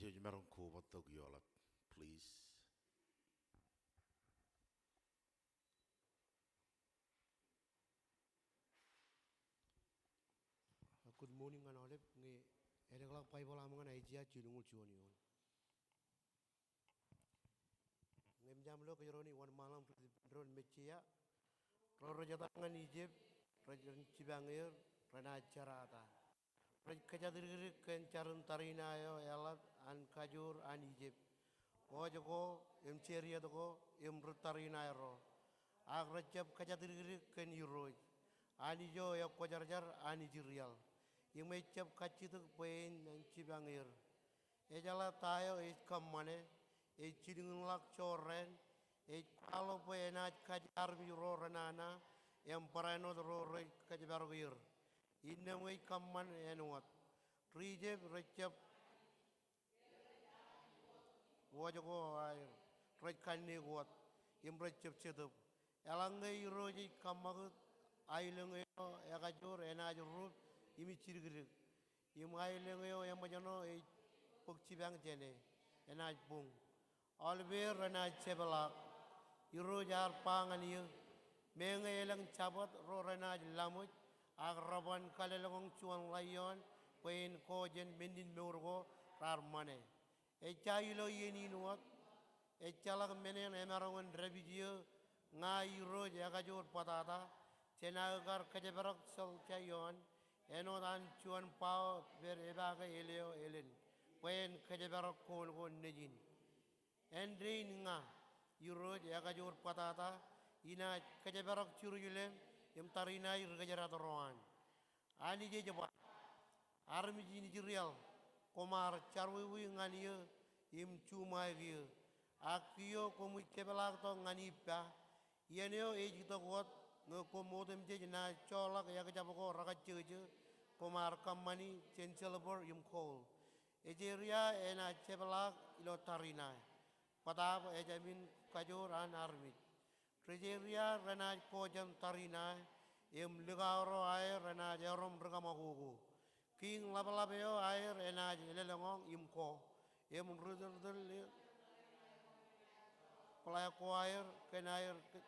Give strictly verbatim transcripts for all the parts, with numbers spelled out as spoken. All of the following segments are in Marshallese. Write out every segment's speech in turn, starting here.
jej maroñ kobatok ioḷaḷ, please. Good morning ñan aolep. Ñe elōkḷọk Baibōḷ aṃ ñan Aiseia jilñuul juon eoon. Ñe eṃōj aṃ lo kōjro ṇe wōnṃaanḷọk ri-, ro Messiah. Ro rej etal ñan Ijipt, rej, ren jipañ er, renaaj jerata. Rej kōjatdikdik kōn jarin tariṇae eo eḷap an kajoor an Ijipt, wōj ko im chariot ko im ri tariṇae ro. Ak rejjab kōjatdikdik kōn Irooj, Anij eo ekwōjarjar an Israel, im ejjab kajjitōk bwe en jipañ er. Ejeḷā ta eo ej kōṃṃane, ej jilkinḷọk jorrāān, ej kwaḷọk bwe enaaj kaje armej ro renana im barāinwōt ro rej kōjparok er. Innām ej kōṃṃan āinwōt. Ri Ijipt rejjab wōj ko aer, rej kanniōk wōt, im rejjab jetōb. Eḷaññe Irooj ej kōṃṃakūt, aelōñ eo ekajoor enaaj rup im jidikdik. Im aelōñ eo eṃōjṇọ ej bōk jipañ jāne, enaaj buñ. Aolepen renaaj jepḷaak. Irooj ear ba ñan eō, meñe elōñ Jabōt ro renaaj laṃōj, ak reban kalōlñoñ juon ḷaioon bwe en ko jān men in mour ko raar ṃane. Ejja ilo iien in wōt, ejjeḷọk men en emaroñ in dāpij eō, ña Irooj ekajoor bōtata, jān aō kar kōjparok Jaljaioon, āinwōt an juon bao pād epaake āleo ālōn, bwe en kōjparok koon ko nejin. Āindein ña, Irooj ekajoor bōtata, inaaj kōjparok Jerusalem im tariṇae ri kōjdat ro an. Anij ej ba, armej in Israel, koṃ ar jarwiwi ñan eō im juṃaik eō. Ak kiiō koṃij jepḷaaktok ñan ippa, iien eo ej itok wōt ñe koṃ otemjej naaj joḷọk ekjab ko rekajjōjō, koṃ ar kōṃṃani jān silver im gold. Asiria enaaj jepḷaak ilo tariṇae, bōtaab ejāmin kajoor an armej. Ri Asiria renaaj ko jān tariṇae, im likao ro aer renaaj erom ri kaṃakoko. Kiiñ ḷapḷap eo aer enaaj elōñḷọk im ko, im ri tōltōl eo, bōḷā ko aer kōn aer ke-,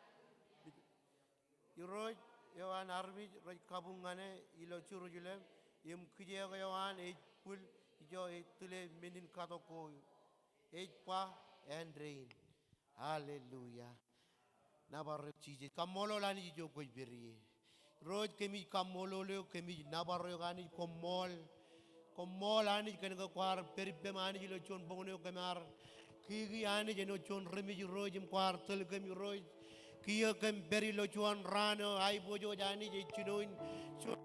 Irooj eo an armej rej kabuñ ñan e ilo Jerusalem, im kijeek eo an ej bwil ijo ej tile men in katok ko, ej ba, āindein. Hallelujah. Nōbar eok Jisōs. Kaṃṃoolol Anij ijo kwōj pād ie. Irooj kōmij kaṃṃoolol eok, kōmij nōbar eok Anij, koṃṃool. Koṃṃool Anij kōn ke kwaar pād ippem Anij ilo juon boñōn eo kōm ar kiki Anij āinwōt juon ri-mej Irooj im kwaar tōl kōm Irooj. Kiiō kōm pād ilo juon raan eo aiboojoj Anij ej jinoin juon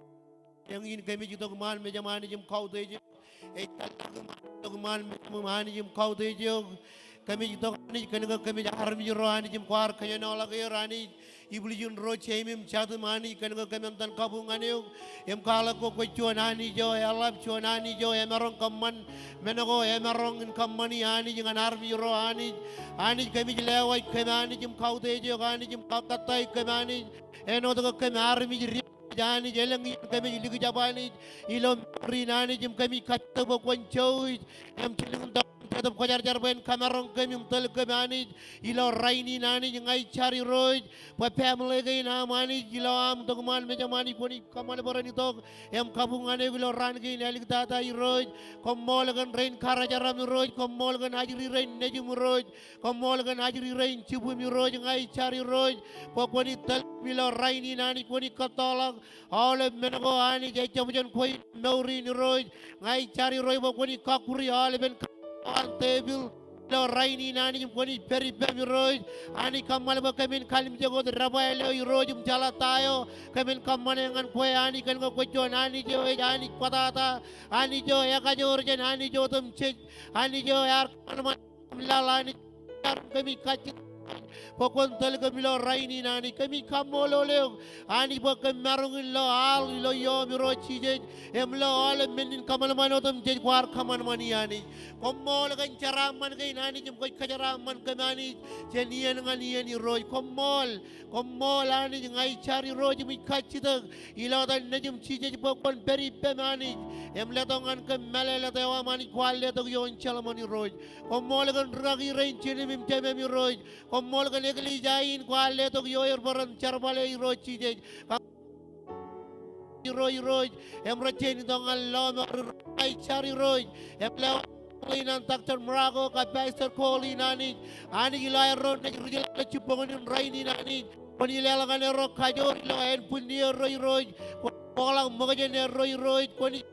eñin kōmij itok iṃaan mejaṃ Anij im kautiej eok. Ej tōl kōm itok iṃaan mejaṃ Anij im kautiej eok. Kōmij itok Anij kōn ke kōmij armej ro Anij im kwaar kōjenolọk er Anij. Ibwiljin ro jeim im jatūm Anij kōn ke kōm etan kabuñ ñan eok. Im kwaḷọk ke kwōj juon Anij eo eḷap, juon Anij eo emaroñ kōṃṃan men ko emaroñ in kōṃṃani Anij ñan armej ro Anij. Anij kōmij lewōj kōm Anij im kautiej eok Anij im kakkattaik kōm Anij. Āinwōt ke kōm armej ri Anij, elōñ iien kōmij likjab Anij ilo mour in Anij im kōmij kajjitōk bwe kwōn jouj im jilkintok Jetōb Kwōjarjar bwe en kamaroñ kōm im tōl kōm Anij ilo rainin Anij. Ña ij jar Irooj bwe family kein aṃ Anij ilo aṃ itok iṃaan mejaṃ Anij kwōnaaj kōṃṃan bwe ren itok im kabuñ ñan eok ilo raan kein āliktata Irooj. Koṃṃool kōn rein karajaram Irooj. Koṃṃool kōn ajri rein nejiṃ Irooj. Koṃṃool kōn ajri rein jibwiṃ Irooj. Ña ij jar Irooj bwe kwōnaaj tōl kōm ilo rainin Anij, kwōnaaj kōttoḷọk aolep men ko Anij ejjab jān kwe in mour in Irooj. Ña ij jar Irooj bwe kwōnaaj kọkkure aolepen kaṇ ko an tepiḷ ilo rainin Anij im kwōnaaj pād ippem Irooj. Anij kōṃṃan bwe kōmin kalimjek wōt debwāāl eo Irooj im jeḷā ta eo kōmin kōṃṃane ñan kwe Anij kōn ke kwōj juon Anij eo ej Anij bōtata, Anij eo ekajoor jān anij otemjej, Anij eo ear kōṃanṃan laḷ Anij. Jar im kōmij kajjitōk bwe kwōn tōl kōm ilo rainin Anij. Kōmij kaṃṃoolol eok Anij bwe kōm maroñ in lo al ilo iọọm Irooj Jisōs im lo aolep men in kōṃanṃan otemjej kwaar kōṃanṃani Anij. Koṃṃool kōn jeraaṃṃan kein Anij im kwōj kōjeraaṃṃan kōm Anij jān iien ñan iien Irooj. Koṃṃool, koṃṃool Anij, ña ij jar Irooj im ij kajjitōk ilo etan Nejiṃ Jisōs bwe kwōn pād ippem Anij im letok ñan kōm mālōtlōt eo aṃ Anij kwaar letok ioon jeḷmān Irooj. Koṃṃool kōn rūkaki rein jinōm im jemem Irooj. Koṃṃool kōn eklejia in kwaar letok ioer bwe ren jerbale Irooj Jisōs. Irooj, Irooj, im rej jañin itok ñan lọmọọr Irooj. Ña ij jar Irooj im lewōj ḷein an Doctor Morocco kab Pastor Colleen Anij. Anij ilo aerro naaj ri jeḷā ilo jibboñōn in rainin Anij, kwōn leḷọk ñan erro kajoor ilo ānbwinnierro Irooj. Kwōn bōkḷọk ṃōkjenerro Irooj. Kwōn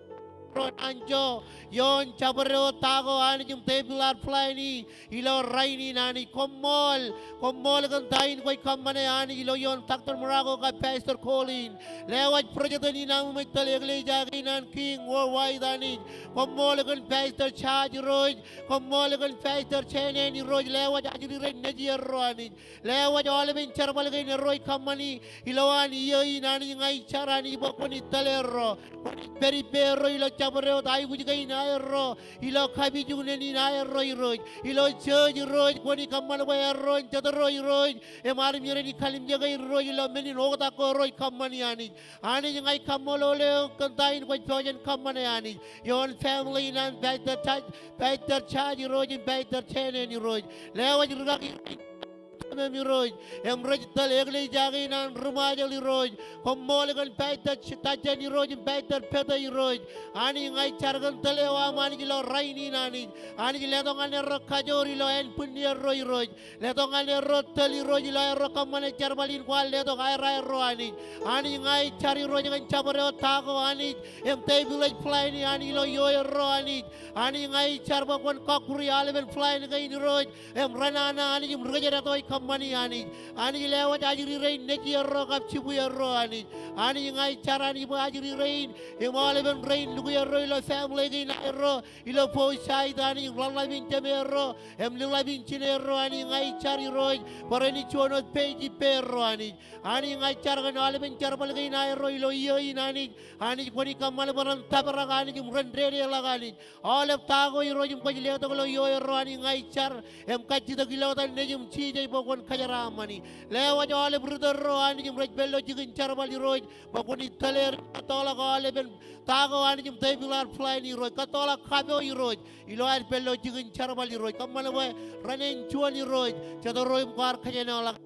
ro anjọ ioon jabdewōt ta ko Anij im tepil ad plan e ilo rainin Anij. Koṃṃool, koṃṃool kōn ta in kwōj kōṃṃane Anij ilo ioon Doctor Morocco kab Pastor Colleen. Lewōj president in aṃ im ej tōl eklejia kein an King Worldwide Anij. Koṃṃool kōn Pastor Charles Irooj. Koṃṃool kōn Pastor Shannon Irooj. Lewōj ajri rein nejierro Anij. Lewōj aolepen jerbal kein erro ej kōṃṃani ilowaan iiō in Anij. Ña ij jar Anij bwe kwōnaaj tōl erro. Kwōnaaj pād ippārro ilo jabdewōt aikuj kein aerro, ilo kapijuknen in aerro Irooj, ilo church Irooj. Kwōnaaj kōṃṃan bwe erro en jet ro Irooj im armej rein ej kalimjeke er Irooj ilo men in oktak ko erro ej kōṃṃani Anij. Anij, ña ij kaṃṃoolol eok kōn ta in kwōj pojak in kōṃṃane Anij ioon family in an Pastor Charles, Pastor Charles Irooj im Pastor Shannon Irooj. Lewōj rūkaki rein jemem Irooj im rej tōl eklejia kein an ri Ṃajeḷ Irooj. Koṃṃool kōn Pastor Ch-, Tajen Irooj im Pastor Peter Irooj. Anij, ña ij jar kōn tōl eo aṃ Anij ilo rainin Anij. Anij, letok ñan erro kajoor ilo ānbwinnierro Irooj. Letok ñan erro tōl Irooj ilo aerro kōṃṃane jerbal in kwaar letok aer aerro Anij. Anij, ña ij jar Irooj kōn jabdewōt ta ko Anij im tepil ej plan e Anij ilo iiō erro Anij. Anij, ña ij jar bwe kwōn kọkkure aolepen plan kein Irooj im renana Anij im ri kōjdat eo ej kōṃṃani Anij. Anij, lewōj ajri rein nejierro kab jibwierro Anij. Anij, ña ij jar Anij bwe ajri rein im aolepen rein lukkuun erro ilo family kein aerro ilo both side Anij im ḷōḷḷap in jemerro im ḷōḷḷap in jinerro Anij. Ña ij jar Irooj bwe renaaj juon wōt page ippārro Anij. Anij, ña ij jar kōn aolepen jerbal kein aerro ilo iiō in Anij. Anij, kwōnaaj kōṃṃan bwe ren tōprak Anij im ren dedeḷọk Anij. Aolep ta ko Irooj im kwōj letok ilo iiō erro Anij, ña ij jar im kajjitōk ilo etan Nejiṃ Jisōs bwe kwōn kōjeraaṃṃani. Lewōj aolep ritōl ro Anij im rej pād ilo jikin jerbal Irooj bwe kwōnaaj tōl er im kōttoḷọk aolepen ta ko Anij im tepil ad plan Irooj. Kōttoḷọk kapo Irooj ilo ad pād ilo jikin jerbal Irooj. Kōṃṃan bwe renaaj juon Irooj jet ro im kwaar kōjenolọk.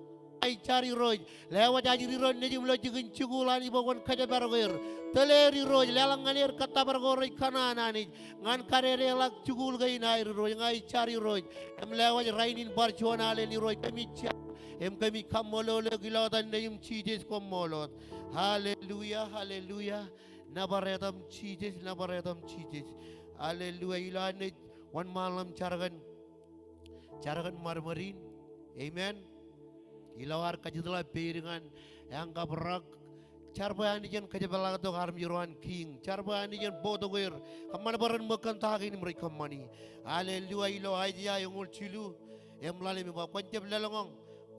Ña ij jar Irooj, lewōj ajri ro nejūṃ ilo jikin jikuuḷ Anij bwe kwōn kōjparok er. Tōl er Irooj, leḷọk ñan er kōttōpar ko rej kōṇaan Anij ñan kadedeḷọk jikuuḷ kein aer Irooj. Ña ij jar Irooj im lewōj rainin bar juon alen Irooj. Kōmij jar im kōmij kaṃṃoolol eok ilo etan Nejiṃ Jisōs, koṃṃool wōt. Hallelujah, hallelujah. Nōbar etaṃ Jisōs, nōbar etaṃ Jisōs. Hallelujah. Ilo an naaj wōnṃaanḷọk im jar kōn jar kōn ṃadṃōd in. Amen. Ilo ad kajjitḷọk peid ñan eañ kabrak, jar bwe Anij en kōjepḷaaktok armej ro an King. Jar bwe Anij en bōktok er. Kōṃṃan bwe ren ṃōk kōn ta kein im rej kōṃṃani. Hallelujah. Ilo Aiseia eñoul jilu im ḷalem ej ba, kwōn jab lōḷñọñ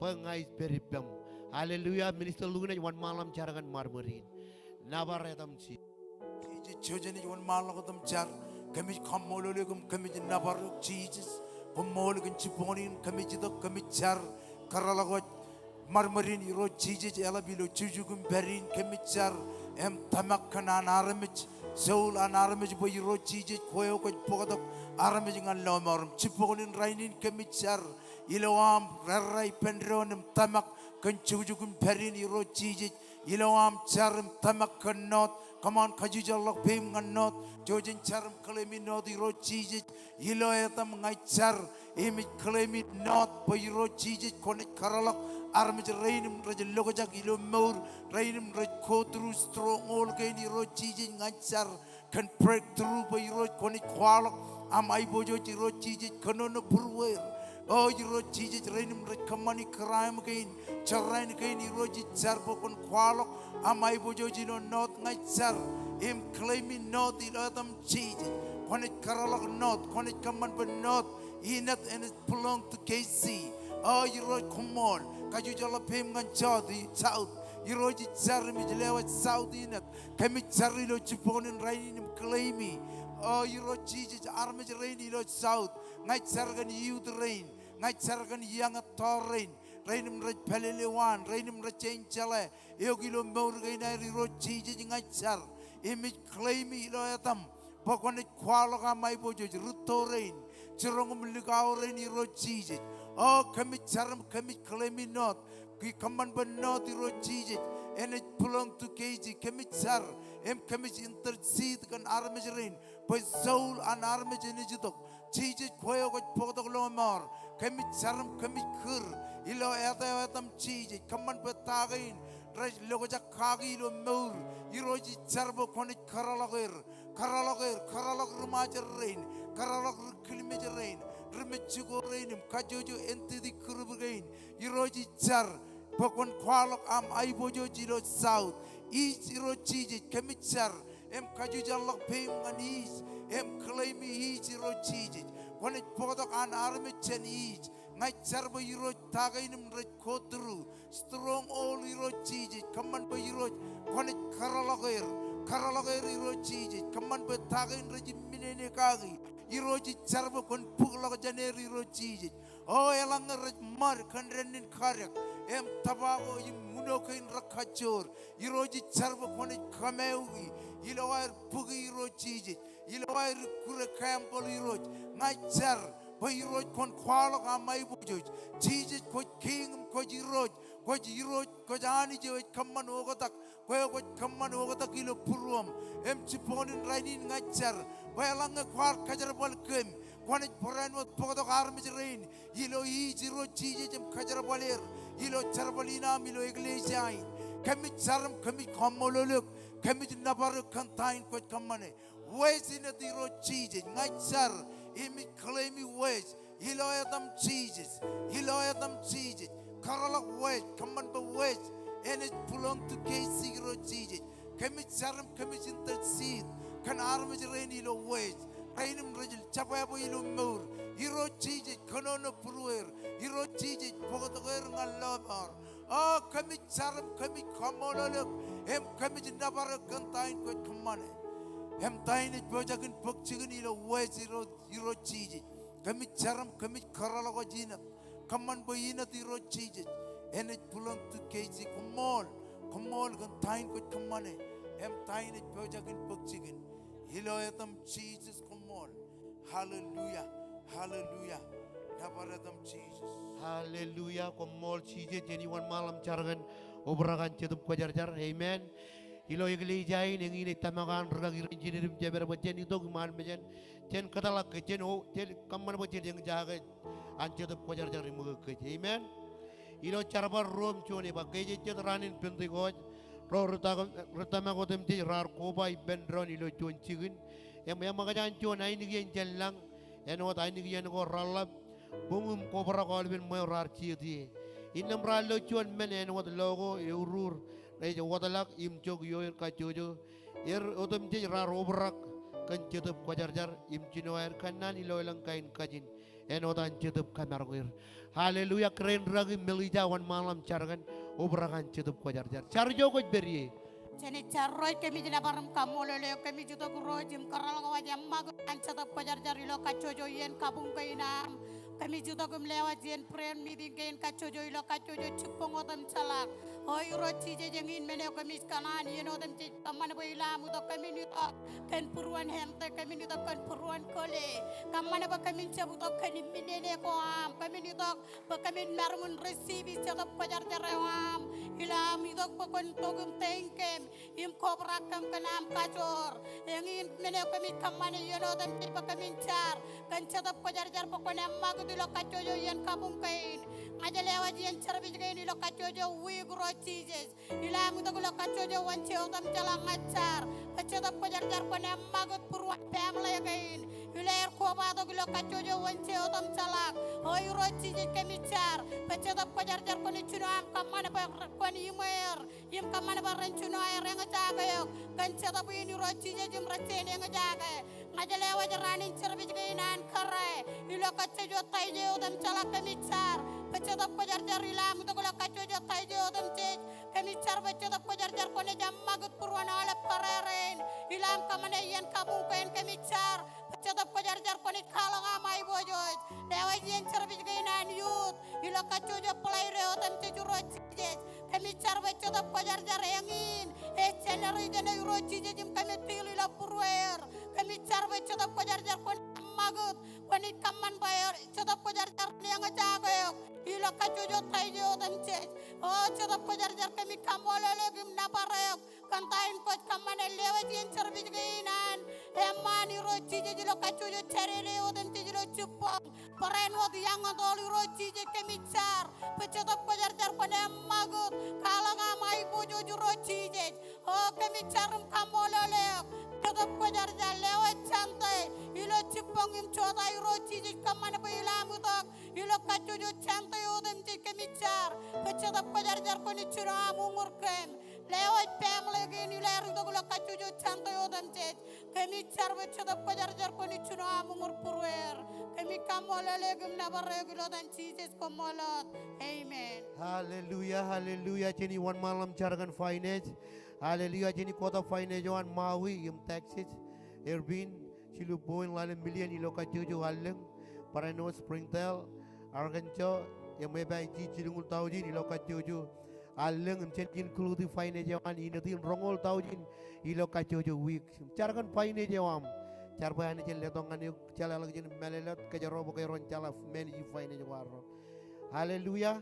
bwe ña ij pād ippem. Hallelujah. Minister Luke, naaj wōnṃaanḷọk im jar kōn ṃadṃōd in. Nōbar etaṃ Jisōs. Jisōs, jouj im wōnṃaanḷọk etaṃ jar. Kōmij kaṃṃoolol eok im kōmij nōbar eok Jisōs. Koṃṃool kōn jibboñōn in kōmij itok, kōmij jar kōrọọlḷọk wōj ṃadṃōd in Irooj Jisōs eḷap ilo jukjuk im pād in. Kōmij jar im tōmak kōn an armej, soul an armej bwe Irooj Jisōs kwe eo kwōj bōktok armej ñan lọmọọr. Im jibboñōn in rainin kōmij jar ilo aṃ rerrā ippān doon im tōmak kōn jukjuk im pād in Irooj Jisōs. Ilo aṃ jar im tōmak kōn north, kōṃṃan kajjitōk ḷọk peiṃ ñan north. Jouj im jar im claim i north Irooj Jisōs. Ilo etaṃ ña ij jar im ij claim i north bwe Irooj Jisōs kwōnaaj kōrọọlḷọk armej rein im rej lokjak ilo mour, rein im rej go through stronghold kein Irooj Jisōs. Ña ij jar kōn breakthrough bwe Irooj kwōnaaj kwaḷọk aṃ aiboojoj Irooj Jisōs kōnono būrueir. O Irooj Jisōs, rein im rej kōṃṃani crime kein, jorrāān kein Irooj ij jar bwe kwōn kwaḷọk aṃ aiboojoj ilo north. Ña ij jar im claim i north ilo etaṃ Jisōs. Kwōnaaj kōrọọlḷọk north, kwōnaaj kōṃṃan bwe north, Enid, and it belong to K C. O Irooj koṃṃool, kajjojo ḷọk peiṃ ñan South, South. Irooj ij jar im ij lewōj South Inōt. Kōmij jar ilo jibboñōn in rainin im claim e. O Irooj Jisōs, armej rein ilo South, ña ij jar kōn youth rein, ña ij jar kōn young adult rein, rein im rej pālele waan, rein im rej jein jeḷā eok ilo mour kein aer. Irooj Jisōs, ña ij jar im ij claim e ilo etaṃ bwe kwōnaaj kwaḷọk aṃ aiboojoj, rūtto rein, jiroñ im likao rein, Irooj Jisōs. O kōmij jar im kōmij claim e North, kōṃṃan bwe North, Irooj Jisōs, enaaj belong to K C. Kōmij jar im kōmij intercede kōn armej rein bwe soul an armej enaaj itok. Jisōs, kwe eo kwōj bōktok lọmọọr. Kōmij jar im kōmij kūr ilo etaṃ, etaṃ Jisōs, kōṃṃan bwe ta kein rej lokjak kaki ilo mour. Irooj ij jar bwe kwōnaaj kōrọọlḷọk er, kōrọọlḷọk er, kōrọọlḷọk ri-Ṃajeḷ rein, kōrọọlḷọk ri-Kilmej rein, ri-Mejiko rein im kajjojo entity group kein. Irooj ij jar bwe kwōn kwaḷọk aṃ aiboojoj ilo South, East. Irooj Jisōs, kōmij jar im kajjojo ḷọk peiṃ ñan East im claim e East, Irooj Jisōs. Kwōnaaj bōktok an armej jān East. Ña ij jar bwe Irooj ta kein im rej go through stronghold, Irooj Jisōs, kōṃṃan bwe Irooj kwōnaaj kōrọọlḷọk er, kōrọọlḷọk er, Irooj Jisōs, kōṃṃan bwe ta kein rej imminene kaki. Irooj ij jar bwe kwōn bōkḷọk jān er, Irooj Jisōs. O eḷaññe rej ṃad kōn dānnin kadek im tobacco im uno kein rekajjoor, Irooj ij jar bwe kwōnaaj kōmāuki ilo aer bōki, Irooj Jisōs, ilo aer ikkure gamble, Irooj. Ña ij jar bwe Irooj kwōn kwaḷọk aṃ aiboojoj. Jisōs, kwōj Kiiñ im kwōj Irooj, kwōj Irooj, kwōj Anij eo ej kōṃṃan oktak. Kwe eo kwōj kōṃṃan oktak ilo būruōṃ. Im jibboñōn in rainin ña ij jar bwe eḷaññe kwaar kōjerbal kōm, kwōnaaj barāinwōt bōktok armej rein ilo East, Irooj Jisōs, im kōjerbal er ilo jerbal in aṃ ilo eklejia in. Kōmij jar im kōmij kaṃṃoolol eok, kōmij nōbar eok kōn ta in kwōj kōṃṃane. West Inōt, Irooj Jisōs, ña ij jar im ij claim e West ilo etaṃ Jisōs, ilo etaṃ Jisōs. Kōrọọlḷọk West, kōṃṃan bwe West enaaj belong to K C, Irooj Jisōs. Kōmij jar im kōmij intercede kōn armej rein ilo West, rein im rej jebwābwe ilo mour. Irooj Jisōs, kōnono būrueir. Irooj Jisōs, bōktok er ñan lọmọọr. O kōmij jar im kōmij kaṃṃoolol eok im kōmij nōbar eok kōn ta in kwōj kōṃṃane. Im ta in ej pojak in bōk jikin ilo West, Irooj, Irooj Jisōs. Kōmij jar im kōmij kōrọọlḷọk Inōt, kōṃṃan bwe Inōt, Irooj Jisōs, enaaj belong to K C. Koṃṃool, koṃṃool kōn ta in kwōj kōṃṃane im ta in ej pojak in bōk jikin. Ilo etaṃ Jisōs, koṃṃool. Hallelujah. Hallelujah. Nōbar etaṃ Jisōs. Hallelujah. Koṃṃool Jisōs. Jen wōnṃaanḷọk im jar kōn obrak an Jetōb Kwōjarjar. Amen. Ilo eklejia in eñin ej tōmak an rikaki rein jined im jemād bwe jen itok iṃaan mejān. Jen kōtḷọk ke jen o, jen kōṃṃan bwe jen eñjake an Jetōb Kwōjarjar iṃōk kōj. Amen. Ilo Jerbal ruo im juon ej ba, ke ej jet raan in Pentekost, ro ri tōmak, ri tōmak otemjej raar koba ippān doon ilo juon jikin. Im eṃōkaj an juon ainikien jān lañ, āinwōt ainikien ko reḷḷap, buñ im kobrak aolepen ṃweo raar jijet ie. Innām raar lo juon men āinwōt lo ko eurur, ej wōtlọk im jok ioer kajjojo. Er otemjej raar obrak kōn Jetōb Kwōjarjar im jino aer kōnnaan ilo elōñ kain kajin āinwōt an Jetōb kōmaroñ er. Hallelujah. Kōrā in rikaki Melissa, wōnṃaanḷọk im jar kōn obrak an Jetōb Kwōjarjar. Jar ijo kwōj pād ie. Jen jar. Irooj, kōmij nōbar im kaṃṃoolol eok, kōmij itok Irooj im kōrọọlḷọk wōj eṃṃakūt an Jetōb Kwōjarjar ilo kajjojo iien kabuñ kein aṃ. Kōmij itok im lewōj iien prayer meeting kein kajjojo ilo kajjojo jibboñ otemjeḷọk. O Irooj Jisōs, eñin men eo kōmij kōṇaan iien otemjej, kōṃṃan bwe ilo am itok kōmin itok kōn būruon health, kōmin itok kōn būruon kōle. Kōṃṃan bwe kōmin jab itok kōn imminene ko aṃ, kōmin itok bwe kōmin maroñ in receive Jetōb Kwōjarjar eo aṃ. Ilo am itok bwe kwōn tok im teiñ kōm im kobrak kōm kōn aṃ kajoor. Eñin men eo kōmij kōṃṃane iien otemjej bwe kōmin jar kōn Jetōb Kwōjarjar bwe kwōn eṃṃakūt ilo kajjojo iien kabuñ kein. Ña ij lewōj iien service kein ilo kajjojo wiik, Irooj Jisōs. Ilo am itok ilo kajjojo Wednesday otemjeḷọk, ña ij jar bwe Jetōb Kwōjarjar kwōn eṃṃakūt būruon family kein ilo aer kobatok ilo kajjojo Wednesday otemjeḷọk. O Irooj Jisōs, kōmij jar bwe Jetōb Kwōjarjar kwōnaaj jino aṃ kōṃṃan bwe kwōn iṃweer im kōṃṃan bwe ren jino aer eñjake eok kōn Jetōb in, Irooj Jisōs, im rej jañin eñjake. Ña ij lewōj raan in service kein an kōrā ilo kajjojo Taijē otemjeḷọk, kōmij jar bwe Jetōb Kwōjarjar ilo aṃ itok ilo kajjojo Taije otemjej. Kōmij jar bwe Jetōb Kwōjarjar kwōnaaj eṃṃakūt būruon aolep barāinwōt ilo aṃ kōṃṃane iien kabuñ kein. Kōmij jar bwe Jetōb Kwōjarjar kwōnaaj kwaḷọk aṃ aiboojoj. Lewōj iien service kein an youth ilo kajjojo Pulaide otemjej Irooj Jisōs. Kōmij jar bwe Jetōb Kwōjarjar eñin ej generation eo Irooj Jisōs im kōmij tiil ilo būrueer. Kōmij jar bwe Jetōb Kwōjarjar kwōnaaj eṃṃakūt, kwōnaaj kōṃṃan bwe Jetōb Kwōjarjar eñjake eok ilo kajjojo Taije otemjej. O Jetōb Kwōjarjar, kōmij kaṃṃoolol eok im nōbar eok kōn ta in kwōj kōṃṃane. Lewōj iien service kein an eṃṃaan Irooj Jisōs ilo kajjojo Jādede otemjej ilo jibboñ. Barāinwōt iọkñoul Irooj Jisōs, kōmij jar bwe Jetōb Kwōjarjar kwōn eṃṃakūt, kwaḷọk aṃ aiboojoj Irooj Jisōs. O kōmij jar im kaṃṃoolol eok Jetōb Kwōjarjar. Lewōj Sunday ilo jibboñ im jota Irooj Jisōs, kōṃṃan bwe ilo aṃ itok ilo kajjojo Sunday otemjej. Kōmij jar bwe Jetōb Kwōjarjar kwōnaaj jino aṃ uñūr kōm. Lewōj family kein ilo aer itok ilo kajjojo Sunday otemjej. Kōmij jar bwe Jetōb Kwōjarjar kwōnaaj jino aṃ uñūr būrueer. Kōmij kaṃṃoolol eok im nōbar eok ilo etan Jisōs, koṃṃool wōt. Amen. Hallelujah, hallelujah. Jen wōnṃaanḷọk im jar kōn finance. Hallelujah. Jen kotak finance eo an Maui im Texas, Irvine, jilu point ḷalem million ilo kajjojo allōñ. Barāinwōt Springdale, Arkansas, im epaiji jilñuul taujin ilo kajjojo allōñ. Im jen include finance eo an Inōt in roñoul taujin ilo kajjojo wiik. Jar kōn finance eo aṃ. Jar bwe Anij en letok ñan eok, jeḷāḷọkjeṇ, mālōtlōt, kōjro bwe kōjro en jeḷā manage finance ko arro. Hallelujah.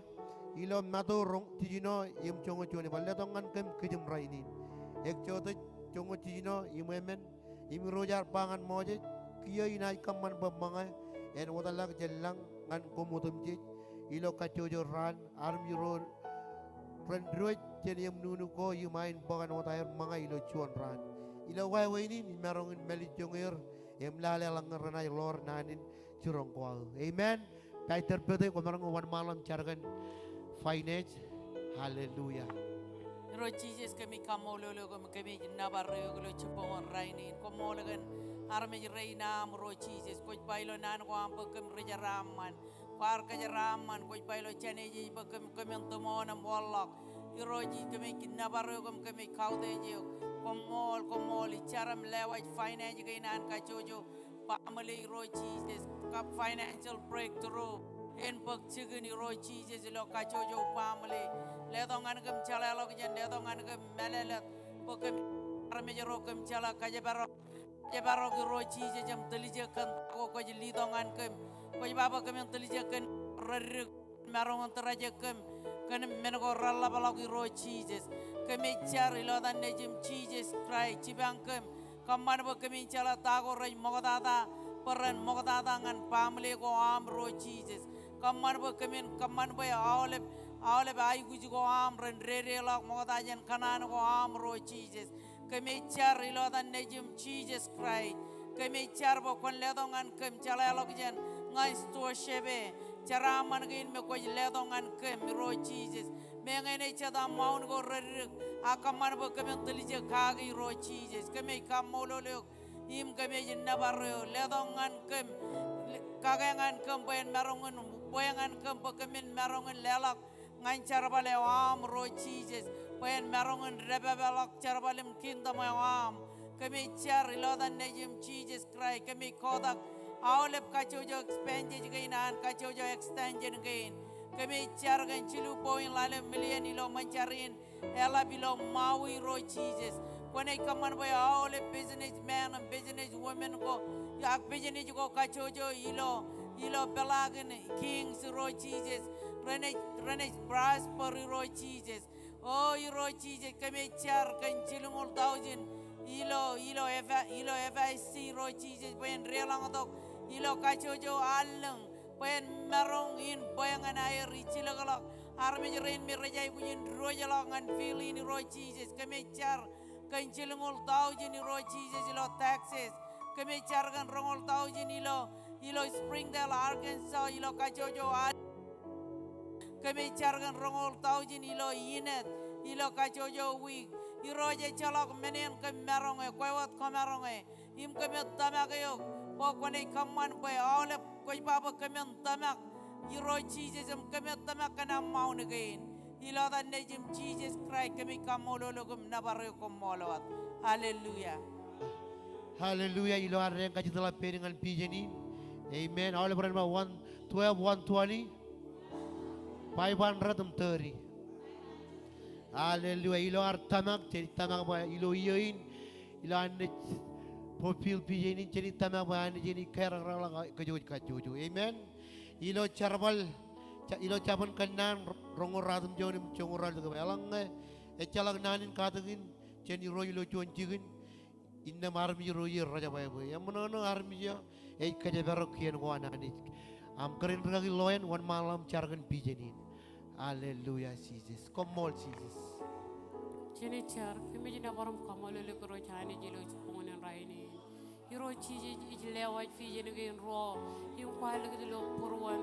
Ilo Matu roñ jiljino im joñoul juon, ej ba, letok ñan kōm kijem rainin. Exodus joñoul jiljino im emān, im Irooj ear ba ñan Moses, kiiō inaaj kōṃṃan bwe ṃōñā en wōtlọk jān lañ ñan koṃ otemjej ilo kajjojo raan, armej ro ren diwōj jān eṃ nuknuk ko im ain bōk āinwōt aer ṃōñā ilo juon raan. Ilo wāween in, imaroñ in mālejjoñe er im lale ḷọk ñe renaaj ḷoor naan in jiroñ ko aō. Amen. Pastor Pete, kwōmaroñ wōnṃaanḷọk im jar kōn finance. Hallelujah. Irooj Jisōs, kōmij kaṃṃoolol eok im kōmij nōbar eok ilo jibboñ in rainin. Koṃṃool kōn armej rein aṃ Irooj Jisōs. Kwōj ba ilo naan ko aṃ bwe kōm ri jeraaṃṃan. Kwaar kōjeraaṃṃan. Kwōj ba ilo jān ej ej bwe kōm, kōmin tūmoon im wōnḷọk. Irooj Jisōs, kōmij nōbar eok im kōmij kautiej eok. Koṃṃool, koṃṃool. Ij jar im lewōj finance kein an kajjojo family Irooj Jisōs, kab financial breakthrough en bōk jikin Irooj Jisōs ilo kajjojo family. Letok ñan kōm jeḷāḷọkjeṇ, letok ñan kōm mālōtlōt, bwe kōm armej ro kōm jeḷā kōjparok, kōjparok Irooj Jisōs im tiljek kōn ta ko kwōj letok ñan kōm. Kwōj ba bwe kōmin tiljek kōn reddik maroñ in tōrjek kōm kōn men ko reḷapḷọk Irooj Jisōs. Kōmij jar ilo etan Nejiṃ Jisōs Kraist, jipañ kōm. Kōṃṃan bwe kōmin jeḷā ta ko rej ṃoktata bwe ren ṃoktata ñan family ko aṃ Irooj Jisōs. Kōṃṃan bwe kōmin, kōṃṃan bwe aolep, aolep aikuj ko aṃ ren dedeḷọk ṃokta jān kōṇaan ko aṃ Irooj Jisōs. Kōmij jar ilo etan Nejiṃ Jisōs Kraist. Kōmij jar bwe kwōn letok ñan kōm jeḷāḷọkjeṇ ñan stewardship e, jeraaṃṃan kein me kwōj letok ñan kōm Irooj Jisōs. Meñe enaaj jeta maun ko reddik, ak kōṃṃan bwe kōmin tiljek kaki Irooj Jisōs. Kōmij kaṃṃoolol eok im kōmij nōbar eok. Letok ñan kōm, kake ñan kōm bwe en maroñ in, bwe ñan kōm bwe kōmin maroñ in leḷọk ñan jerbal eo aṃ Irooj Jisōs, bwe en maroñ in dāpapḷọk jerbal im kingdom eo aṃ. Kōmij jar ilo etan Nejiṃ Jisōs Kraist, kōmij kotak aolep kajjojo expenses kein an kajjojo extension kein. Kōmij jar kōn jilu point ḷalem million ilo ṃōn jar in eḷap ilo Maui Irooj Jisōs. Kwōnaaj kōṃṃan bwe aolep businessman im businesswoman ko, ak business ko kajjojo ilo, ilo peḷaakin Kings Irooj Jisōs. Renaaj, renaaj prosper Irooj Jisōs. O Irooj Jisōs, kōmij jar kōn jilñuul taujin ilo, ilo F-, ilo F I C Irooj Jisōs bwe en deḷọñtok ilo kajjojo allōñ. Bwe en maroñ in bwe ñan aer ijilōkḷọk armej rein me rej aikuj in diwōjḷọk ñan field in Irooj Jisōs. Kōmij jar kōn jilñuul taujin Irooj Jisōs ilo Texas. Kōmij jar kōn roñoul taujin ilo, ilo Springdale, Arkansas, ilo kajjojo al-, kōmij jar kōn roñoul taujin ilo Inōt ilo kajjojo wiik. Irooj, ejjeḷọk men en kōm maroñ e, kwe wōt kwōmaroñ e. Im kōmij tōmak eok bwe kwōnaaj kōṃṃan bwe aolep, kwōj ba bwe kōmin tōmak Irooj Jisōs im kōmij tōmak kōn aṃ maun kein. Ilo etan Nejiṃ Jisōs Kraist kōmij kaṃṃoolol eok im nōbar eok, koṃṃool wōt. Hallelujah. Hallelujah. Ilo ad kajjitōk ḷọk pād ñan vision in. Amen. Aolep ren ba one twelve, one twenty, five hundred im thirty. Hallelujah. Ilo ad tōmak, jen tōmak bwe ilo iiō in, ilo Anij fulfill vision in, jen tōmak bwe Anij en kōjeraaṃṃan ḷọk kōj kajjojo. Amen. Ilo Jerbal, ja-, ilo Jabōn Kōnnaan, roñoul ratimjuon im joñoul ralitōk, eḷaññe ejjeḷọk naan in katakin jān Irooj ilo juon jikin, innām armej ro rej jebwābwe. Eṃōṇōṇō armej eo ej kōjparok kien ko an Anij. Aṃ kōrā in rikaki ḷọk, wōnṃaanḷọk im jar kōn vision in. Hallelujah, Jisōs. Koṃṃool, Jisōs. Jen jar. Kōmij nōbar im kaṃṃoolol eok Irooj Anij ilo jibboñōn in rainin. Irooj Jisōs, ij lewōj vision kein ruo im kwaar likūt ilo būruon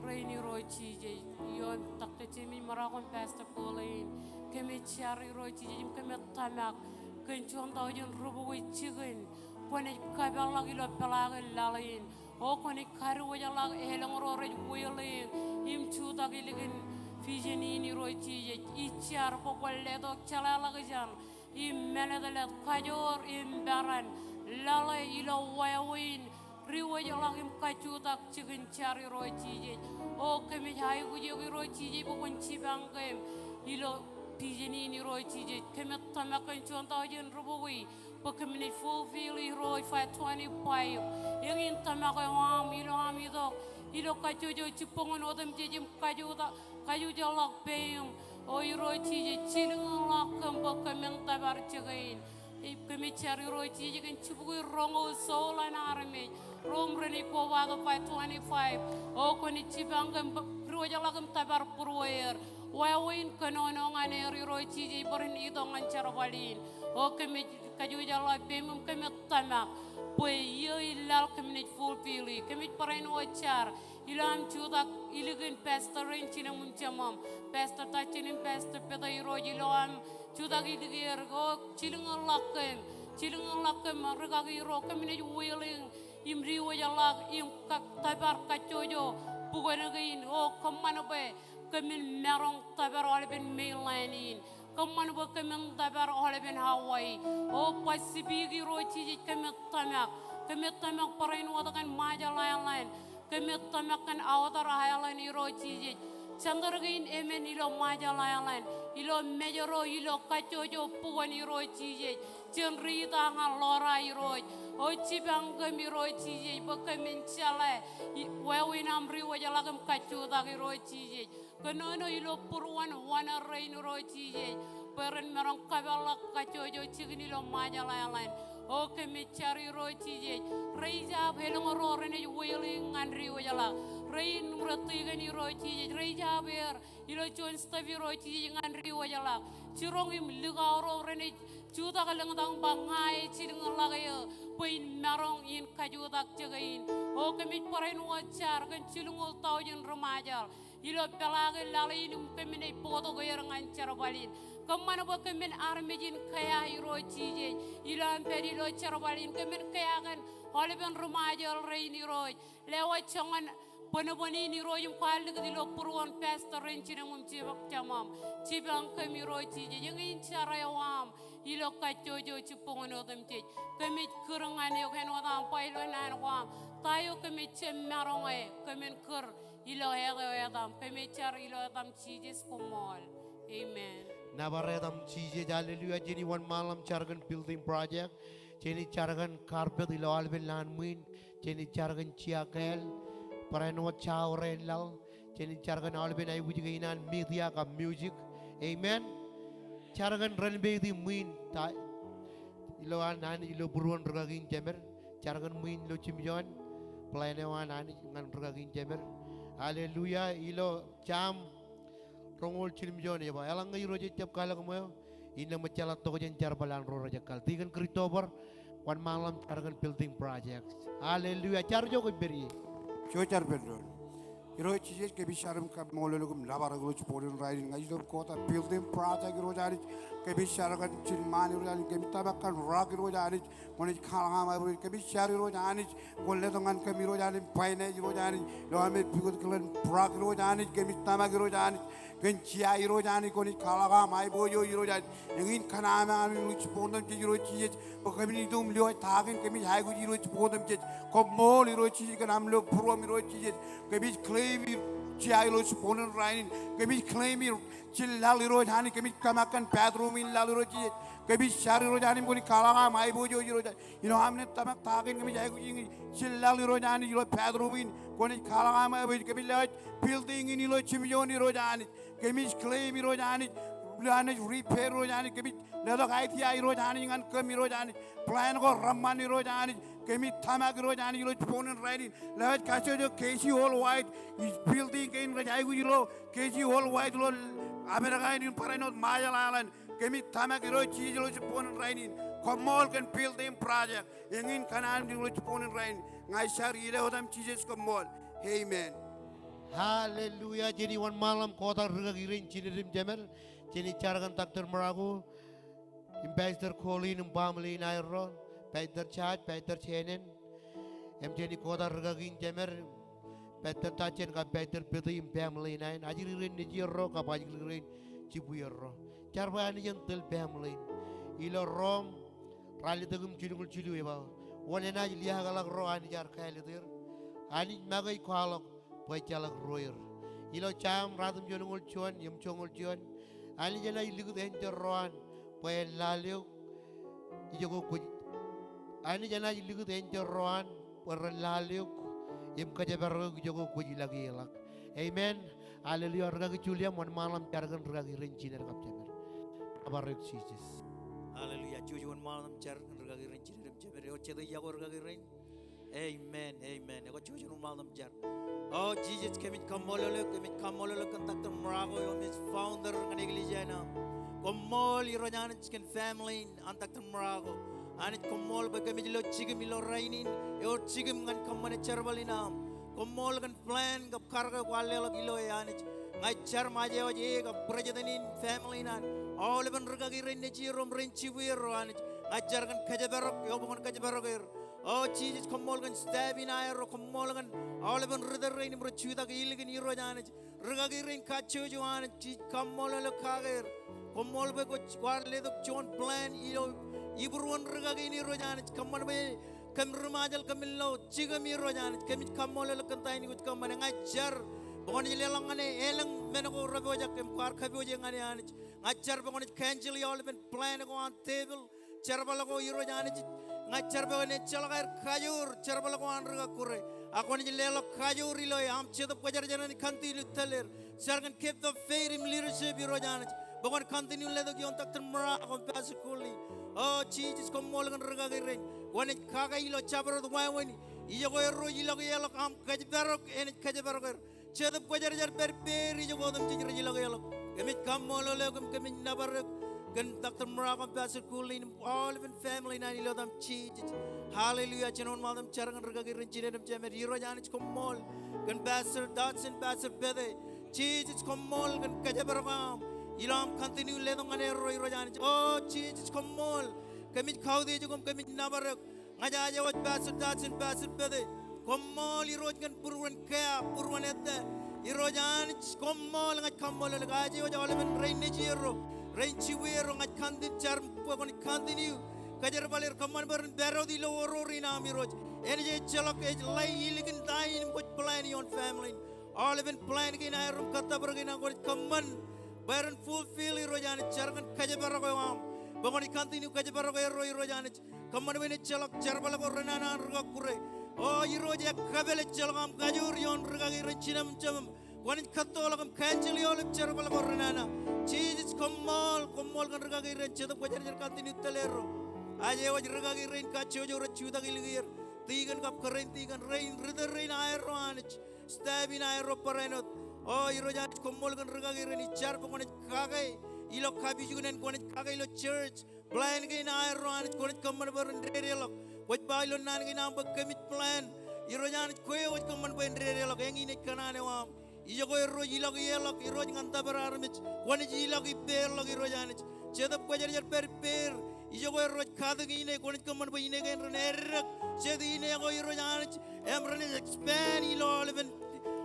rein Irooj Jisōs. Ioon taktō jemān ṃōrā ko Pastor Colleen, kōmij jar Irooj Jisōs im kōmij tōmak kōn juon taujin rubukwi jikin kwōnaaj kōpeḷḷọk ilo peḷaakin laḷ in. O kwōnaaj kadiwōjḷọk elōñ ro rej willing im jutak ilikin vision in Irooj Jisōs. Ij jar bwe kwōn letok jeḷāḷọkjeṇ im mālōtlōt, kajoor im peran, lale ilo wāween diwōjḷọk im kajjutak jikin jar Irooj Jisōs. O kōmij aikuj eok Irooj Jisōs bwe kwōn jipañ kōm ilo vision in Irooj Jisōs. Kōmij tōmak kōn juon taujin rubukwi bwe kōm naaj fulfill Irooj five twenty-five. Eñin tōmak eo aṃ ilo am itok ilo kajjojo jibboñōn otemjej im kajutak, kajutakḷọk peiṃ. O Irooj Jisōs, jilkinḷọk kōm bwe kōmin tōpar jikin. Im kōmij jar Irooj Jisōs kōn jibukwi roñoul soul an armej ro im renaaj kobatok five twenty-five. O kwōnaaj jipañ kōm bwe diwōjḷọk im tōpar būrueer. Wāween kōnono ñan er Irooj Jisōs bwe ren itok ñan jerbal in. O kōmij kajutakḷọk peiṃ im kōmij tōmak bwe iiō in laḷ kōm naaj fulfill e. Kōmij barāinwōt jar ilo am jutak ilikin pastor rein jinem im jemem, Pastor Dustin im Pastor Peter Irooj, ilo am jutak ilikin er. O jilkinḷọk kōm, jilkinḷọk kōm rikaki ro kōm naaj willing im diwōjḷọk im ka-, tōpar kajjojo bukwōn kein. O kōṃṃan bwe kōmin maroñ tōpar aolepen mainland in. Kōṃṃan bwe kōmin tōpar aolepen Hawaii. O Pacific Irooj Jisōs kōmij tōmak. Kōmij tōmak barāinwōt kōn Marshall Island. Kōmij tōmak kōn outer island Irooj Jisōs. Center kein emān ilo Marshall Island, ilo Mājro, ilo kajjojo bukwōn Irooj Jisōs. Jān Rita ñan Laura Irooj. O jipañ kōm Irooj Jisōs bwe kōmin jeḷā wāween am diwōjḷọk im kajjutak Irooj Jisōs. Kōnono ilo būruon wōṇāān rein Irooj Jisōs bwe ren maroñ kōpeḷḷọk kajjojo jikin ilo Marshall Island. O kōmij jar Irooj Jisōs, raise up elōñ ro renaaj willing ñan diwōjḷọk. Rein im rej tikōn Irooj Jisōs, raise up er ilo juon step Irooj Jisōs ñan diwōjḷọk. Jiroñ im likao ro renaaj jutak lōñtak im ba ña ij jilkinḷọk eō bwe in maroñ in kajutak jikin. O kōmij barāinwōt jar kōn jilñoul taujin ri-Marshall ilo peḷaakin laḷ in im kōm naaj bōktok er ñan jerbal in. Kōṃṃan bwe kōmin armej in kea Irooj Jisōs. Ilo am pād ilo jerbal in kōmin kea kōn aolepen ri-Marshall rein Irooj. Lewōj joñan bōnbōn in Irooj im kwaar likūt ilo būruon pastor rein jinem im jemem. Jipañ kōm Irooj Jisōs. Eñin jar eo aṃ ilo kajjojo jibboñōn otemjej. Kōmij kūr ñan eok āinwōt aṃ ba ilo naan ko aṃ, ta eo kōmij jab maroñ e, kōmin kūr ilo āt eo etaṃ. Kōmij jar ilo etaṃ Jisōs, koṃṃool. Amen. Nōbar etaṃ Jisōs. Hallelujah. Jen wōnṃaanḷọk im jar kōn building project. Jen jar kōn carpet ilo aolepen lowaan ṃwiin. Jen jar kōn jea kāāl. Barāinwōt joor in laḷ. Jen jar kōn aolepen aikuj kein an media kab music. Amen. Jar kōn renovate ṃwiin ta ilo an Anij ilo būruon rūkaki in jemed. Jar kōn ṃwiin ilo jimjuon. Plan eo an Anij ñan rūkaki in jemed. Hallelujah. Ilo Sam roñoul jiljilimjuon ej ba, eḷaññe Irooj ejjab kalōk ṃweo, innām ejjeḷọk tokjān jerbal an ro rej ekkal. Tikōn Christopher, wōnṃaanḷọk im jar kōn building projects. Hallelujah. Jar ijo kwōj pād ie. Ijo jar pād doon. Irooj Jisōs, kōmij jar im kaṃṃoolol eok im nōbar eok Irooj booṇ in rainin. Ña ij itok im kota building project Irooj Anij. Kōmij jar kōn jilṃaan Irooj Anij. Kōmij tōmak kōn rock Irooj Anij. Kwōnaaj kwaḷọk aṃ aiboojoj. Kōmij jar Irooj Anij. Kwōn letok ñan kōm Irooj Anij, finance Irooj Anij. Ilo aṃ pukot kilen rock Irooj Anij. Kōmij tōmak Irooj Anij kōn jea Irooj Anij. Kwōnaaj kwaḷọk aṃ aiboojoj Irooj Anij. Eñin kōṇaan eo aṃ Irooj booṇ otemjej Irooj Jisōs. Bwe kōmin itok im lewōj ta kein kōmij aikuj Irooj booṇ otemjej. Koṃṃool Irooj Jisōs kōn aṃ lo būruōṃ Irooj Jisōs. Kōmij claim jea Irooj booṇ in rainin. Kōmij claim jillaḷ Irooj Anij. Kōmij tōmak kōn bathroom in laḷ Irooj Jisōs. Kōmij jar Irooj Anij im kwōnaaj kwaḷọk aṃ aiboojoj Irooj Anij. Ilo am naaj tōmak ta kein kōmij aikuj in jillaḷ Irooj Anij ilo bathroom in. Kwōnaaj kwaḷọk aṃ aiboojoj. Kōmij lewōj building in ilo jimjuon Irooj Anij. Kōmij claim Irooj Anij, ilo Anij repair Irooj Anij, kōmij letok idea Irooj Anij ñan kōm Irooj Anij, plan ko reṃṃan Irooj Anij, kōmij tōmak Irooj Anij, Irooj booṇ in rainin, lewōj kajjojo K C Worldwide, building kein rej aikuj ilo K C Worldwide ilo Amerika in barāinwōt Marshall Island, kōmij tōmak Irooj Jisōs Irooj booṇ in rainin, koṃṃool kōn building project, eñin kōṇaan Irooj booṇ in rainin, ña ij jar ilo etaṃ Jisōs koṃṃool, amen. Hallelujah. Jen wōnṃaanḷọk im kota rikaki rein jined im jemed. Jen jar kōn Doctor Morocco im Pastor Colleen im baaṃle in aerro, Pastor Chad, Pastor Shannon. Im jen kota rikaki in jemed, Pastor Tajen kab Pastor Pete im baaṃle in aer. Ajri rein nejierro kab ajri rein jibwierro. Jar bwe Anij en tōl baaṃle in. Ilo Rom ralitōk im jilñuul jilu eba, wōn enaaj liaakḷọk ro Anij ear kāālōt er? Anij make ej kwaḷọk bwe ejjeḷọk ro er. Ilo Sam ratimjuonñoul juon, emjuonñoul juon. Anij enaaj likūt enjeḷ ro an bwe en lale eok ijoko kwōj. Anij enaaj likūt enjeḷ ro an bwe ren lale eok im kōjparok eok ijoko kwōj ilọk ie ḷọk. Amen. Hallelujah. Rikaki Julia, wōnṃaanḷọk im jar kōn rikaki rein jined kab jemed. Nōbar eok Jisōs. Hallelujah. Julia, wōnṃaanḷọk im jar kōn rikaki rein jined im jemed. Ewōr jet iọkwe rikaki rein. Amen, amen. Ekwe jouj im wōnṃaanḷọk im jar. O Jisōs, kōmij kaṃṃoolol eok, kōmij kaṃṃoolol eok kōn Doctor Morocco eo im ej founder ñan eklejia in aṃ. Koṃṃool Irooj Anij kōn family in an Doctor Morocco. Anij koṃṃool bwe kōmij lo jikim ilo rainin, ewōr jikim ñan kōṃṃane jerbal in aṃ. Koṃṃool kōn plan kab karōk eo kwaar leḷọk ilo e Anij. Ña ij jar im aje wōj e kab president in family in an. Aolepen rikaki rein nejierro im rein jibwierro Anij. Ña ij jar kōn kōjparok eo bwe kwōn kōjparok er. O Jisōs, koṃṃool kōn staff in aerro, koṃṃool kōn aolepen ritōl rein im rej jutak ilikin Irooj Anij. Rikaki rein kajjojo Anij, ij kaṃṃoolol eok kake er. Koṃṃool bwe kwōj kwaar letok juon plan ilo ibūruon rikaki in Irooj Anij. Kōṃṃan bwe kōm ri Ṃajeḷ kōmin lo jikim Irooj Anij. Kōmij kaṃṃoolol eok kōn ta in kwōj kōṃṃane. Ña ij jar bwe kwōnaaj leḷọk ñan e elōñ men ko repojak im kwaar kōpooje ñan e Anij. Ña ij jar bwe kwōnaaj cancel e aolepen plan ko an devil. Jerbal ko Irooj Anij, ña ij jar bwe kwōn ejjeḷọk aer kajoor jerbal ko an ri kọkkure. Ak kwōnaaj leḷọk kajoor ilo e aṃ Jetōb Kwōjarjar enaaj continue tōl er. Jar kōn gift of faith im leadership Irooj Anij. Bwe kwōn continue letok ioon Doctor Morocco im Pastor Colleen. O Jisōs, koṃṃool kōn rikaki rein. Kwōnaaj kake ilo jabdewōt wāween. Ijoko erro ej ilọk ie ḷọk aṃ kōjparok enaaj kōjparok er. Jetōb Kwōjarjar pād ippāer ijoko otemjej rej ilọk ie ḷọk. Kōmij kaṃṃoolol eok im kōmij nōbar eok kōn Doctor Morocco im Pastor Colleen im aolepen family in an ilo etaṃ Jisōs. Hallelujah. Jen wōnṃaanḷọk im jar kōn rikaki rein jined im jemed. Irooj Anij koṃṃool kōn Pastor Dodson, Pastor Pete. Jisōs koṃṃool kōn kōjparok eo aṃ ilo aṃ continue letok ñan erro Irooj Anij. O Jisōs koṃṃool. Kōmij kautiej eok im kōmij nōbar eok. Ña ij aje wōj Pastor Dodson, Pastor Pete. Koṃṃool Irooj kōn būruon kea, būruon ettā. Irooj Anij koṃṃool, ña ij kaṃṃoolol eok. Aje wōj aolepen rein nejierro, rein jibwierro, ña ij continue jar bwe kwōn continue kōjerbal er, kōṃṃan bwe ren pād wōt ilo oror in aṃ Irooj. Enaaj ejjeḷọk ej ḷe ilikin ta in im kwōj plan ioon family in. Aolepen plan kein aerro im kōttōpar kein aṃ kwōnaaj kōṃṃan bwe ren fulfill Irooj Anij. Jar kōn kōjparok eo aṃ bwe kwōnaaj continue kōjparok erro Irooj Anij. Kōṃṃan bwe en ejjeḷọk jerbal ko renana an ri kọkkure. O Irooj, ekkapel ejjeḷọk aṃ kajoor ioon rikaki rein jined im jemed. Kwōnaaj kōttoḷọk im cancel e aolep jerbal ko renana. Jisōs koṃṃool, koṃṃool kōn rikaki rein, Jetōb Kwōjarjar continue tōl erro. Aje wōj rikaki rein kajjojo rej jutak ilikier. Tikōn kab kōrā in tikōn, rein ritōl rein aerro Anij. Staff in aerro barāinwōt. O Irooj Anij, koṃṃool kōn rikaki rein, ij jar bwe kwōnaaj kake ilo kapijuknen, kwōnaaj kake ilo church. Plan kein aerro Anij kwōnaaj kōṃṃan bwe ren dedeḷọk. Kwōj ba ilo naan kein aṃ bwe kōmij plan Irooj Anij, kwe eo kwōj kōṃṃan bwe en dedeḷọk eñin ej kōṇaan eo aṃ. Ijoko erro ej ilọk ie ḷọk, Irooj, ñan tōpar armej. Kwōnaaj ilọk ippāerḷọk, Irooj Anij. Jetōb Kwōjarjar pād-pād. Ijoko erro ej katakin ine, kwōnaaj kōṃṃan bwe ine kein ren eddek jet ine ko, Irooj Anij, im renaaj expand ilo aolepen,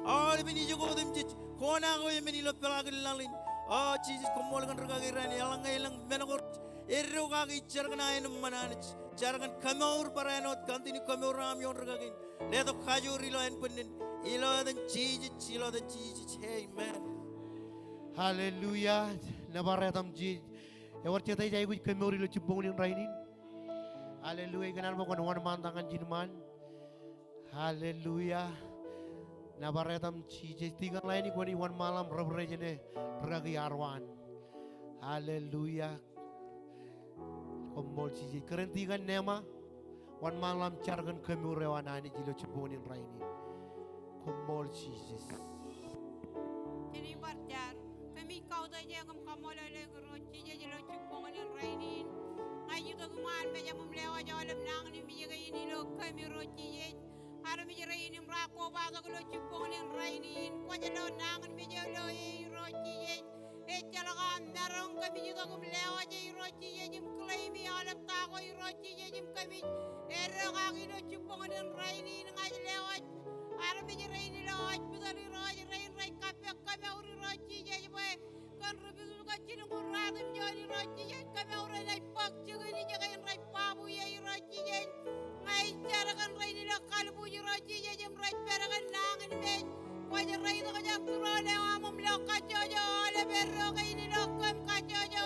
aolepen ijoko otemjej. Kōṇaan ko emān ilo peḷaakin laḷ in. O Jisōs, koṃṃool kōn rūkaki raṇ, eḷaññe elōñ men ko rej eddo kaki ij jar kōn aenōṃṃan, Anij. Jar kōn kōmour barāinwōt, continue kōmour eo aṃ ioon rūkaki in. Letok kajoor ilo ānbwinnen. Ilo etan Jisōs, ilo etan Jisōs. Amen. Hallelujah. Nōbar etaṃ Jisōs. Ewōr jet ej aikuj kōmour ilo jibboñōn in rainin? Hallelujah. Ikōṇaan bwe kwōn wōnṃaantak ñan ijin ṃaan. Hallelujah. Nōbar etaṃ Jisōs. Tikōn ḷain, kwōnaaj wōnṃaanḷọk represent e rūkaki Arwaan. Hallelujah. Koṃṃool Jisōs. Kōrā in tikōn Nema, wōnṃaanḷọk im jar kōn kōmour eo an Anij ilo jibboñōn in rainin. Koṃṃool Jisōs. Jen bar jar. Kōmij kautiej eok im kaṃṃoolol eok Irooj Jisōs ilo jibboñōn in rainin. Ña ij itok iṃaan mejaṃ im lewōj aolep nañinmej kein ilo kōm Irooj Jisōs. Armej rein im raar kobatok ilo jibboñōn in rainin, kwōj lo nañinmej eo ilo e Irooj Jisōs. Ejjeḷọk aṃ maroñ, kōmij itok im lewōj e Irooj Jisōs im claim e aolep ta ko Irooj Jisōs im kōmij eddo kaki ilo jibboñōn in rainin. Ña ij lewōj armej rein ilo hospital Irooj, rein rej kappok kōmour Irooj Jisōs bwe kōn ri Kōn jilñuul ruatimjuon Irooj Jisōs, kōmour enaaj bōk jikin ijoko im rej babu ie Irooj Jisōs. Ña ij jar kōn rein ilo kalbuuj Irooj Jisōs im rej pād kōn nañinmej. Kwōj reitok jān tūroon eo aṃ im lo kajjojo aolep eddo kein ilo kōm kajjojo.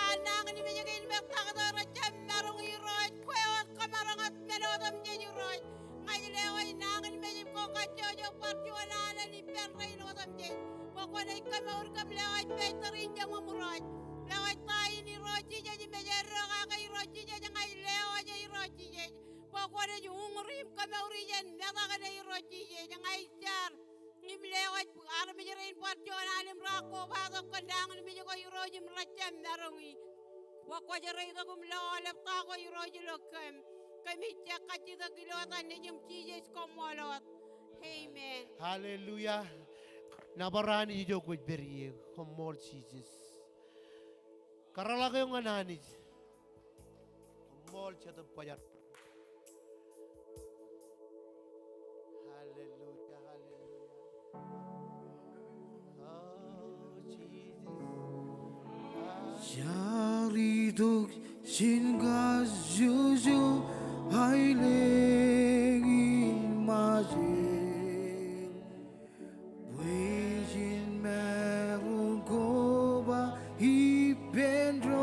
A nañinmej kein im taktō rej jab maroñ Irooj, kwe wōt kōmaroñ wōt men otemjej Irooj. Ña ij lewōj nañinmej ko kajjojo bar juon alen ippān rein otemjej. Bwe kwōnaaj kōmour kōm, lewōj pastor in jeṃ im Irooj. Lewōj ta in Irooj Jisōs im ej eddo kake Irooj Jisōs, ña ij lewōj e Irooj Jisōs. Bwe kwōnaaj uñūri im kōmouri jān metak ṇe Irooj Jisōs. Ña ij jar im lewōj armej rein bar juon alen im raar kobatok kōn nañinmej ko Irooj im rej jab maroñi. Bwe kwōj reitok im lo aolep ta ko Irooj ilo kōm. Kōmij kajjitōk ilo etan Nejiṃ Jisōs, koṃṃool wōt. Amen. Hallelujah. Nōbar Anij ijo kwōj pād ie. Koṃṃool Jisōs. Kōrḷọk eok ñan Anij. Koṃṃool Jetōb Kwōjarjar. Hallelujah, hallelujah. Oh, Jesus. Jar itok jān kajjojo aelōñ in Ṃajeḷ. Bwe jen maroñ koba ippān doon.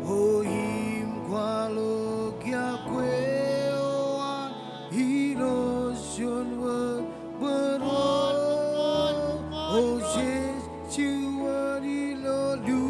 O im kwaḷọk ia kwe eo an ilo juon wōt bōro. O jej juon ilo lu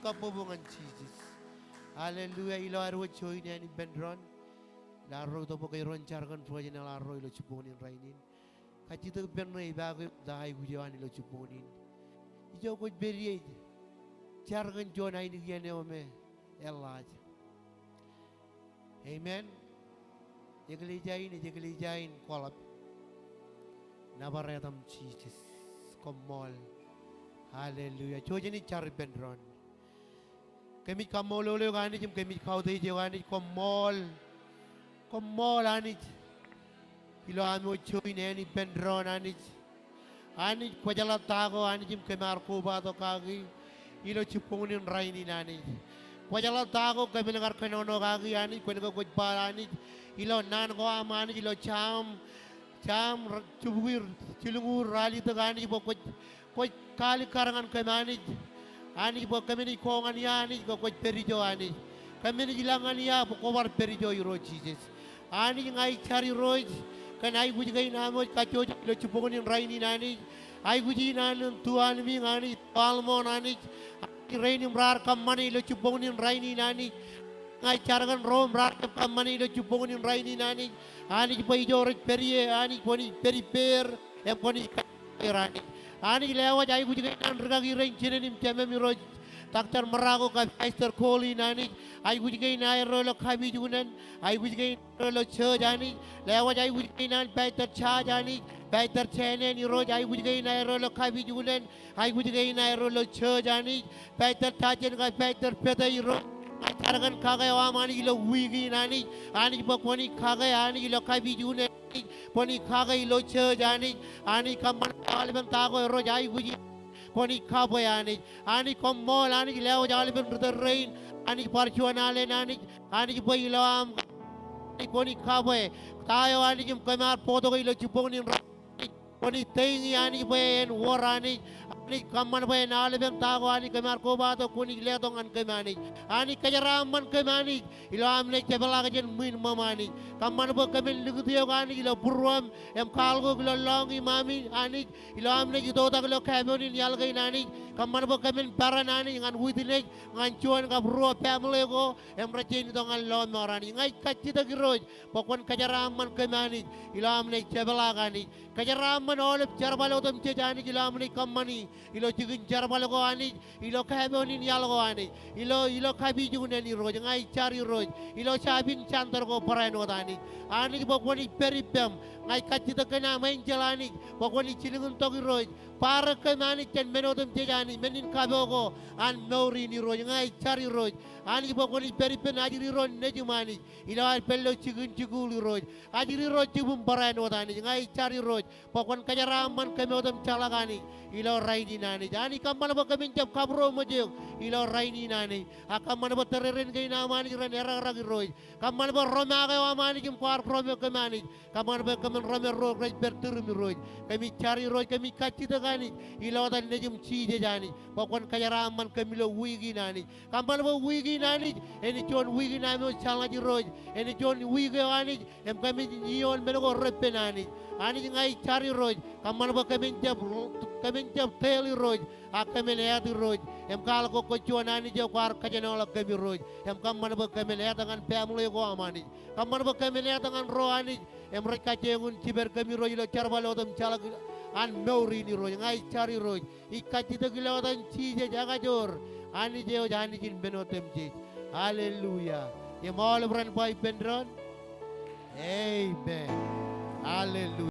kabbokbok ñan Jisōs. Hallelujah. Ilo ad wōj join āne ippān doon, ilo arro itok bwe kōjro en jar kōn ri-wōj in eḷap arro ilo jibboñōn in rainin. Kajjitōk ippān ṇe ipakwe ta aikuj eo an ilo jibboñōn in. Ijo kwōj pād ie, jar kōn juon ainikien eo me eḷaaj. Amen. Eklejia in ej eklejia in kwaḷọk. Nōbar etaṃ Jisōs. Koṃṃool. Hallelujah. Jouj im jar ippān doon. Kōmij kaṃṃoolol eok Anij im kōmij kautiej eok Anij. Koṃṃool. Koṃṃool Anij. Ilo am wōj join āne ippān doon Anij. Anij, kwōjeḷā ta ko Anij im kōm ar kobatok kaki ilo jibboñōn in rainin Anij. Kwōjeḷā ta ko kōm en kar kōnono kaki Anij, kwōn ke kwōj ba Anij, ilo naan ko aṃ Anij, ilo Sam, Sam r-, jibukwi, jilñuul ralitōk Anij, bwe kwōj, kwōj kaalikkar ñan kōm Anij. Anij bwe kōm naaj ko ñan ia Anij ke kwōj pād ijo Anij. Kōm naaj ilọk ñan ia bwe kwō bar pād ijo Irooj Jisōs. Anij ña ij jar Irooj, kōn aikuj kein am wōj kajjojo ilo jibboñōn in rainin Anij. Aikuj in an in tu anmiiñ Anij, tu almon Anij. Anij rein im raar kōṃṃane ilo jibboñōn in rainin Anij. Ña ij jar kōn ro im raar jab kōṃṃane ilo jibboñōn in rainin Anij. Anij bwe ijo rej pād ie Anij kwōnaaj pād ippāer im kwōnaaj kajjitōk er Anij. Anij lewōj aikuj kein an rikaki rein, jined im jemem Irooj. Doctor Marako kab Pastor Colin Anij. Aikuj kein aerro ilo kapijuknen. Aikuj kein aerro ilo church Anij. Lewōj aikuj kein an Pastor Charge Anij. Pastor Janen Irooj. Aikuj kein aerro ilo kapijuknen. Aikuj kein aerro ilo church Anij. Pastor Tajen kab Pastor Pete Irooj. Ij jar kōn kake eo aṃ Anij ilo wiik in Anij. Anij bwe kwōnaaj kake Anij ilo kapijuknen Anij. Kwōnaaj kake ilo church Anij. Anij kōṃṃan bwe aolepen ta ko erro ej aikuj in. Kwōnaaj kabwe Anij. Anij koṃṃool Anij lewōj aolepen ri-tōl rein. Anij bar juon alen Anij. Anij bwe ilo aṃ Anij kwōnaaj kabwe. Ta eo Anij im kōm ar bōktok ilo jibboñōn in rainin. Kwōnaaj teiñi Anij bwe en wōr Anij. Anij kōṃṃan bwe en aolepen ta ko Anij kōm ar kobatok kwōnaaj letok ñan kōm Anij. Anij kōjeraaṃṃan kōm Anij. Ilo am naaj jepḷaak jān ṃwiin ṃōṃ Anij. Kōṃṃan bwe kōmin likūt eok Anij ilo būruōm im kwaḷọk eok ilo lọñiṃ ami Anij. Ilo am naaj itoitak ilo kapoon in iaḷ kein Anij. Kōṃṃan bwe kōmin peran Anij ñan witness ñan juon kab ruo family ko im rej jañin itok ñan lọmọọr Anij. Ña ij kajjitōk Irooj bwe kwōn kōjeraaṃṃan kōm Anij. Ilo am naaj jepḷaak Anij. Kōjeraaṃṃan aolep jerbal otemjej Anij ilo am naaj kōṃṃani. Ilo jikin jerbal ko Anij. Ilo kapoon in iaḷ ko Anij. Ilo, ilo kapijuknen Irooj. Ña ij jar Irooj. Ilo shopping center ko barāinwōt Anij. Anij bwe kwōnaaj pād ippām. Ña ij kajjitōk kōn aṃ enjeḷ Anij. Bwe kwōnaaj jilkintok Irooj. Bar kōm Anij jān men otemjej Anij. Men in kapo ko an mour in Irooj. Ña ij jar Irooj. Anij bwe kwōnaaj pād ippān ajri ro nejiṃ Anij. Ilo ad pād ilo jikin jikuuḷ Irooj. Ajri ro jibwiṃ barāinwōt Anij. Ña ij jar Irooj. Bwe kwōn kōjeraaṃṃan kōm otemjeḷọk Anij. Ilo rainin Anij. Anij kōṃṃan bwe kōmin jab kabūroṃōj eok. Ilo rainin Anij. Ak kōṃṃan bwe tōreren kein aṃ Anij ren erōkrōk Irooj. Kōṃṃan bwe romaak eo aṃ Anij im kwaar roṃe kōm Anij. Kōṃṃan bwe kōmin roṃe ro rej pād turuṃ Irooj. Kōmij jar Irooj, kōmij kajjitōk Anij. Ilo etan Nejiṃ Jisōs Anij. Bwe kwōn kōjeraaṃṃan kōm ilo wiik in Anij. Kōṃṃan bwe wiik in Anij. Enaaj juon wiik in amouj jeḷā Irooj. Enaaj juon wiik eo Anij. Im kōmij iioon men ko repen Anij. Anij ña ij jar Irooj. Kōṃṃan bwe kōmin jab, kōmin jab tōl Irooj. Ak kōmin āt Irooj. Im kwaḷọk ke kwōj juon Anij eo kwaar kōjenolọk kōm Irooj. Im kōṃṃan bwe kōmin āt ñan family ko aṃ Anij. Kōṃṃan bwe kōmin āt ñan ro Anij. Im rej kajjioñ in jiped kōm Irooj ilo jerbal otemjeḷọk an mour in Irooj. Ña ij jar Irooj. Ij kajjitōk ilo etan Jisōs ekajoor. Anij eo ej Anij in men otemjej. Hallelujah. Im aolep ren ba ippān doon. Amen. Hallelujah.